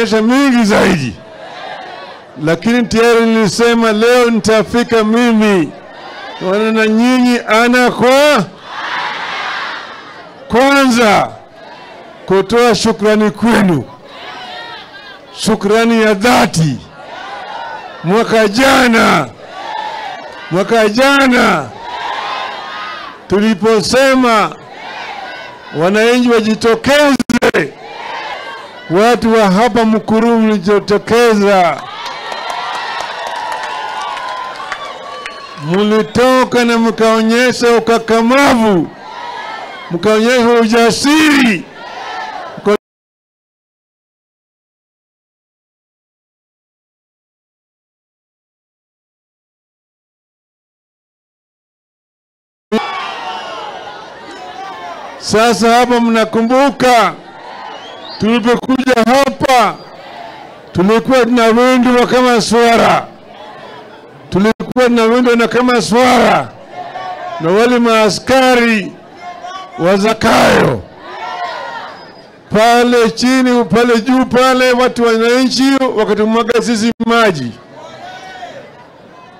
itanyesha mingi zaidi. Lakini tayari nilisema leo nitafika mimi na nyinyi ana kwa kwanza kutoa shukrani kwenu, shukrani ya dhati. Mwaka jana tuliposema wananchi wajitokeze, watu wa hapa Mukuru mlijitokeza, mulitoka na mkaonyesha ukakamavu, mkaonyesha ujasiri. Sasa hapa mnakumbuka tulipokuja hapa tulikuwa tunawindwa kama swara. Tulikuwa tunawindwa na kama swara na wale maaskari wa Zakayo. Pale chini, pale juu pale watu wananchi wakatumwaga sisi maji.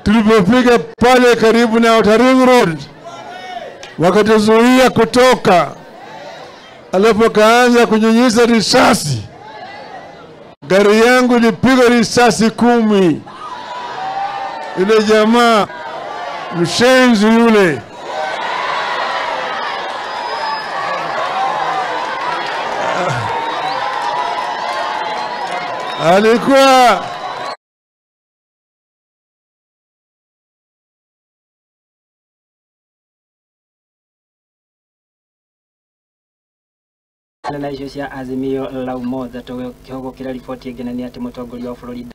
Tulipofika pale karibu na Outer Ring Road wakatuzuia kutoka. Alafu kaanza kunyunyiza risasi. Gari yangu ilipigwa risasi 10. Ile jamaa mshenzi yule alikuwa na icio cia Azimio la Umoja tũkĩhũgũkĩra riboti ĩngĩ nĩ atĩ mũtongoria wa bũrũri.